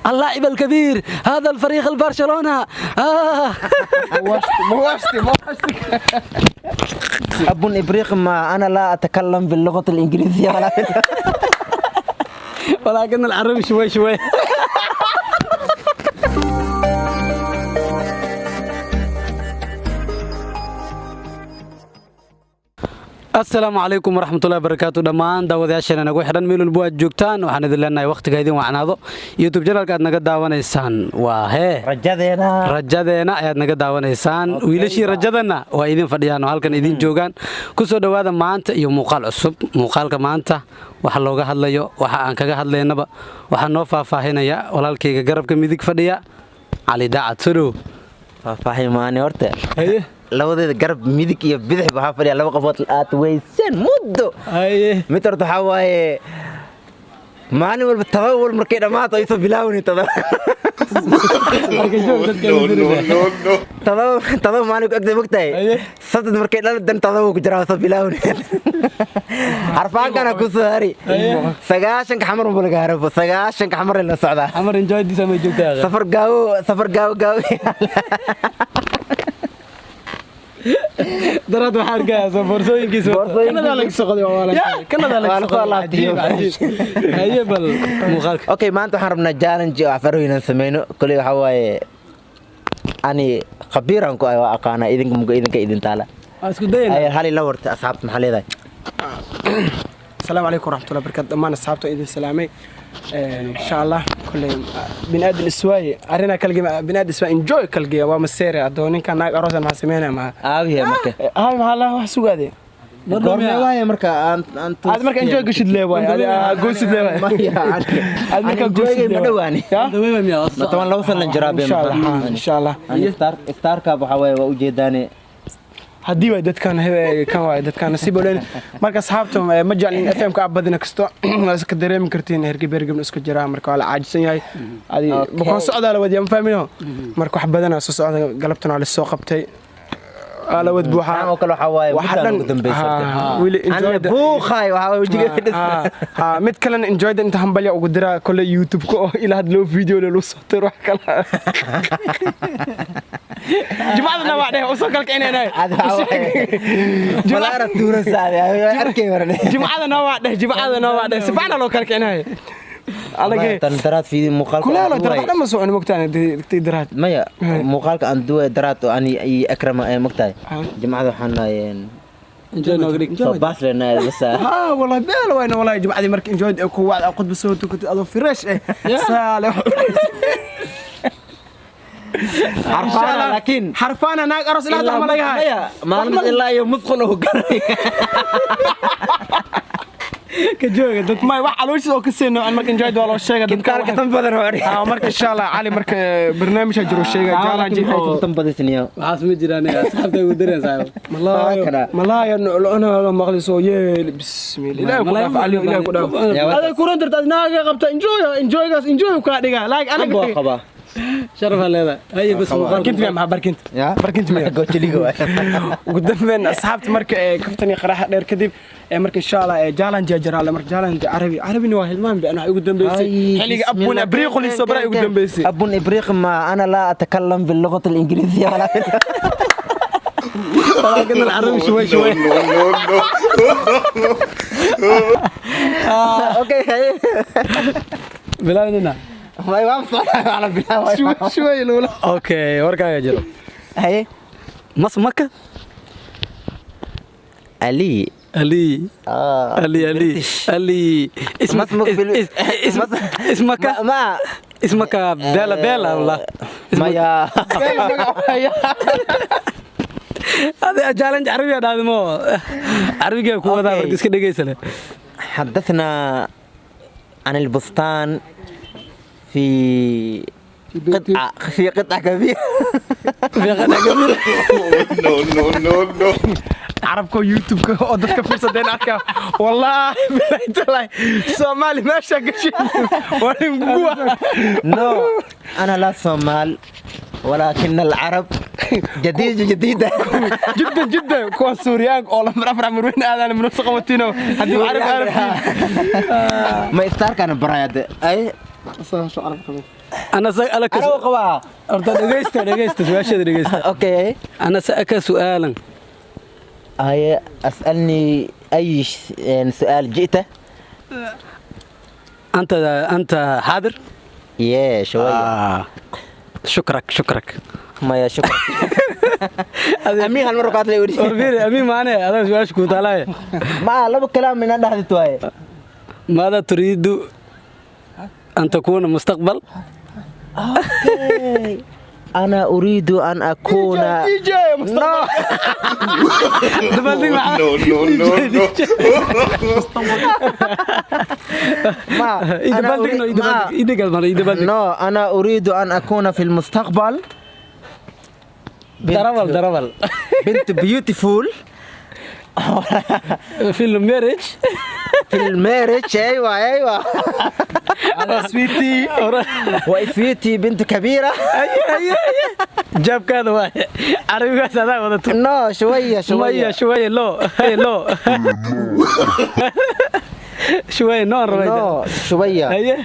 اللاعب الكبير هذا الفريق البرشلونة آه. مواشتي مواشتي. أبو إبريق ما أنا لا أتكلم باللغة الإنجليزية ولا ولكن العربي شوي شوي. Asalaamu calaykum waraxmatullahi barakaatu. Dhammaan daawadayaasheena nagu xidhan meel walbo aad joogtaan, waxaan idin leenahay wakhtiga idin wacnaado. YouTube channelka aad naga daawanaysaan waa hee Rajadeena. Rajadeena ayaad naga daawanaysaan. Wiilashii rajadana waa idin fadhiyaan oo halkan idin joogaan. Ku soo dhowaada maanta iyo muuqaal cusub. Muuqaalka maanta waxa looga hadlayo, waxa aan kaga hadlaynaba, waxaa noo faahfaahinaya walaalkayga garabka midig fadhiya, Cali Daacad. Soo dhow. Faahfaahin maani horta. Labadeeda garab midig iyo bidix waxaa fadhiya laba qofood aad weyseen muddo. Mid horta waxaa waaye maalin walba todoba wal markay dhammaato ay soo bilaawni todoba. Todoba todoba maalin ku egtay mogtahay. Saddex markay dhaladan todoba ku jiraa soo bilaawni. Xarfaankana ku soo hari. 90-ka xamar unba laga harabo, 90-ka xamar la socdaa. Amar enjoydiisa may joogtaa. Safar gaawo, safar gaawo gaawo. Daraad waxaa arkayaa soo boorsooyinkiisa. Kanada laga soo qoday waa Kanada laga soo qoday. Haye, bal muuqaalka. Okay, maanta waxaan rabnaa challenge oo afarow inaan sameyno. Koley waxaa waaye ani khabiiran ku ah, waa aqaanaa. Idinka muga idinka idin taala. Waa isku dayana. Ay hal ila warta asxaabta, maxaa leedahay? Asalaamu calaykum waraxmatullahi barakaatu. Dhammaan asxaabta idin salaamay. Insha Allah kolley biniaadan iswaaye arrinaa kalgema biniaadan iswaaye enjoy kalgeya waa maseere adoo ninka naag aroosan maxaa sameynaya maha. Aabihe marka. Hay, maxaa la wax sugaade? Goormee waaye marka aan aan Aad marka enjoy gashid lee waaye, aad goosid lee waaye. Aad marka goosid. Ma dhawaani. Ma 12 sano jiraa be. Insha Allah, insha Allah. Iftaarka waxaa waaye waa ujeedaane. Haddii waay dadkan hebe kan waay dadkan nasiib olen. Marka asxaabta ma jeclin FM ka abadina kasto waa iska dareemi kartiin, hergeb hergebna iska jiraa, marka waa la caajisan yahay. Adi bukaan socdaa la wadiyaa, ma fahmino. Marka wax badanaa soo socda, galabtana waa lasoo qabtay, waa la wad buuxaa. Tan oo kale waxaa waaye waxa muddaan dhan ugu dambeysay. Wili enjoy Ana buuqay waxaa waaye wejiga dhis. Ha, mid kalena enjoyda inta hambalya ugu diraa kole YouTube-ka oo ilaa had loo video loo soo tiro. Wax kale jimcadana waa dheh usoo kalkicinayna. Aad waxaa waaye falaara tuuran saade arkay marne. Jimcadana waa dheh, jimcadana waa dheh, si fiican loo kalkicinaya alage. Tan daraad fiidi muuqaalka kuleelo aan daraad duway. Dhan ma socon mogtaan tii daraad. Maya, muuqaalka aan duway daraad oo ani iyo Akrama ee mogtahay. Jimcada waxaan nahay Enjoy nooga dhig. Soo baas leenahay bas. Ha, wallahi beel wayna, wallahi jimcadii marka enjoy ee ku wacda qudba soo tukatay adoo fresh eh saale. Xarfaana laakiin xarfaana naag aroos ilaa hadda ma laga hayo. Maya, maalin ilaa iyo musqul uu garay. Ka jooga dad. May wax calooshiisa oo ka sii noocan marka enjoy waa loo sheega dadka. Kintaarka tan badan oo Ha, marka insha Allah Cali marka barnaamijka jiro sheega challenge oo tan badisniyo. Waxaas ma jiraan, asxaabta ugu dareen saaxiib. Malaayo. Kana. Malaayo locna maqliso yeel bismillah, ilaahay ku dhaaf Cali, ilaahay ku dhaaf. Aday kuran darta naaga qabta enjoy enjoygaas enjoy ka dhiga like anaga. Boo qabaa. Sharaf aa leedahay. Haye, bas muuqaalka. Barkinta miya, maxaa barkinta? Ya. Barkinta miya? Gojiliga waay. Ugu dambeyn asxaabta marka ee kaftani qaraxa dheer kadib ee marka insha Allah ee challenge jaraale marka challenge carabi carabina waa hilmaan bi ana ugu dambeysay xilliga abuna abriiqul soo bara ugu dambeysay. أبو إبريق ما أنا لا أتكلم باللغة الإنجليزية ولا ولكن العربي شوي شوي. Okay. Bilaabnina. ما يوافق على بلا. شوي شوي loola. Okay, warkaaga jiro. هاي. Mas maka. علي. Ali. آه. Ali Ali Ali اسمك اسمك ما اسمك بيلا بيلا والله. ما يا هذا challenge carabi ah dhaadimo carabiga ku wadaa marka iska dhageysane. حدثنا عن البستان في قطعة في قطعة كبيرة. في قطعة كبيرة. No, no, no, no. Carabka YouTube-ka oo dadka fursadeen arka, wallaahi billahi tallahi Soomaali meesha gashay waa ninguwa. No, أنا لا صومال ولكن العرب جديدة جديدة. جدا جدا kuwa Suuriyaan oo lambar afar marweyn aadaan minuusa qabatino haddii carab carabkii. ما إستار كان برايد أي. أنا سألك Anaa u qabaa. Horta dhegeysta, dhegeysta su-aasheeda, dhegeysta. Okay. أنا سألك سؤالا. هاي أسألني أي يعني سؤال جئت. أنت حاضر؟ يا شوية. آه. شكرك شكرك. ما يا شكرا. أمين هالمرة قالت لي ودي. Warfiiri, amiin maane adaa su-aasha kuu taalaaye. ما لو كلام من عند تواي. ماذا تريد أن تكون مستقبل؟ Okay. أنا أريد أن أكون DJ No. Dabaaldeg maxaa? No, no, no, no. ما Ii أنا dabaaldegno, ii أريد dabaaldeg, ما ii degal mar, ii dabaaldeg. No, أنا أريد أن أكون في المستقبل بنت Darawal, darawal. بنت beautiful. في ال marriage. في ال marriage، أيوة. Sweetie. و sweetie بنت كبيرة. Jaabkaada waay. Carabigaas adaa wadato. No, شوية شوية. Maya, شوية loo loo شوية no aan rabaa. No, شوية. Haye.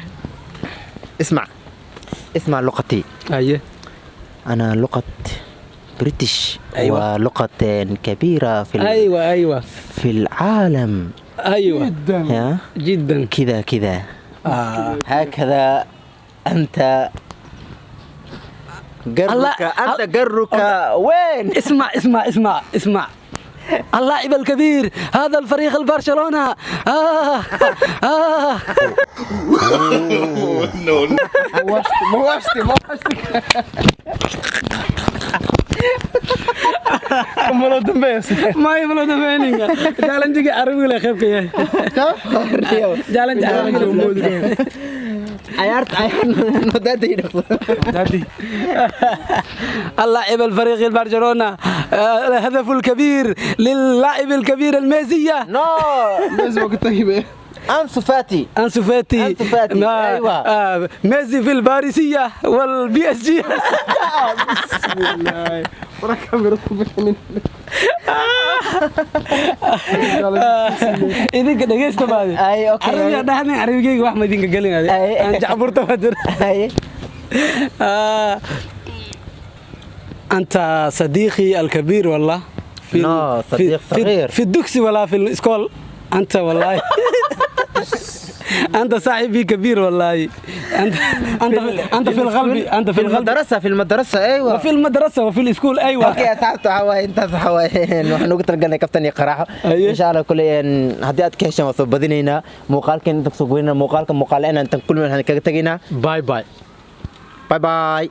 اسمع اسمع لغتي. Haye. أنا لغة British. أيوة. ولغة كبيرة في أيوة. في العالم. أيوة. يا جدا. كذا كذا. آه. هكذا أنت قرك أنت قرك وين؟ اسمع اسمع اسمع اسمع، اللاعب الكبير هذا الفريق البرشلونة آه آه. No, no. Ma washti ma washti malo dambeeya. ما يملو دمينينga challenge-ga carabiga la qaybka yahay challenge carabiga. عيارت عيار نودادي. اللاعب الفريق البرشلونة، الهدف الكبير للاعب الكبير الميزية. No. لازم ku tagibe. أنسو فاتي. أنسو فاتي. أنسو فاتي، أيوة. آه، ميسي في الباريسية وال PSG. Bismillah, wara kamerad ku bixinin. Idinka dhegeysta baadi. Ay, okay. Carabiga dhahnin, carabigeyga wax ma idinka gelin adi. Ay. Aan jacburta ma jiro. هاي. آه، أنت صديقي الكبير والله في No, صديق صغير. في الدكسي ولا في ال school، أنت والله أنت صاحبي كبير والله، أنت في القلب، أنت في في القلب. المدرسة، في المدرسة، أيوة. وفي المدرسة وفي ال school، أيوة. Okay asxaabta, waxaa waaye intaas, waxaa waaye waxaan ugu talagalnay kaftan iyo qaraaxo. Aye. Insha Allah kuley haddii aad ka heshaan waa soo badinaynaa muuqaalkan, inta kusoo goynaa muuqaalka muuqaal inaan tan kulmi waxaan kaga tegaynaa. Bye bye. Bye bye.